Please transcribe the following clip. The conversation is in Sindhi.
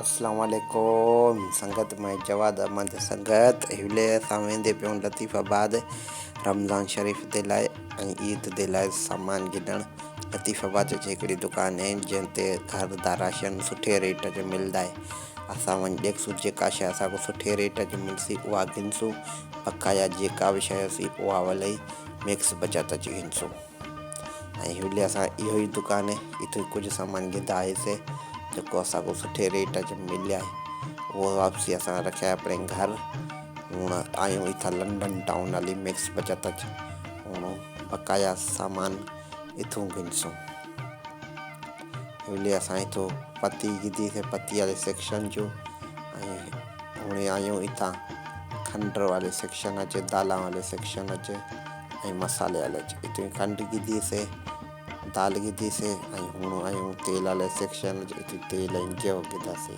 اسلام عليڪم سنگت مائي جواد احمد سنگت هلي اسان ويندي پيون لطيف آباد رمضان شريف the لاء ۽ عيد the لاء سامان گهنڻ لطيف آباد جي هڪڙي دڪان آهي جنهن تي گهر دا راشن سٺي ريٽ تي ملدا آهي اسان وڃي ڏيکسون جيڪا شي اسان کي سٺي ريٽ تي ملسي اها گهنسون بقايا جيڪا به شي هوسي اها ولئي مڪس بچت اچي گهنسون. ۽ هلي اسان اهو ئي دڪان اتو ئي ڪجهه سامان گهندا آيسي جيڪو اسان کي سٺي ريٽ تي مليا اهو واپسي اسان رکيا اپڻي گهر هڻ آيون اتان لنڊن ٽائون هلي مڪس بچت اچ هڻ بقايا سامان اتو گهنسون هلي اسان اتو پتي گهدي سي پتي واري سيڪشن جو ۽ هڻ آيون اتان کنڊ واري سيڪشن اچ دالا واري سيڪشن اچ ۽ مصالحي والي اچ اتي کنڊ گڌي سي دال گڌي سي ۽ هڻ آيون تيل والي سيڪشن اچ اتي تيل ۽ گيهه گڌا سي.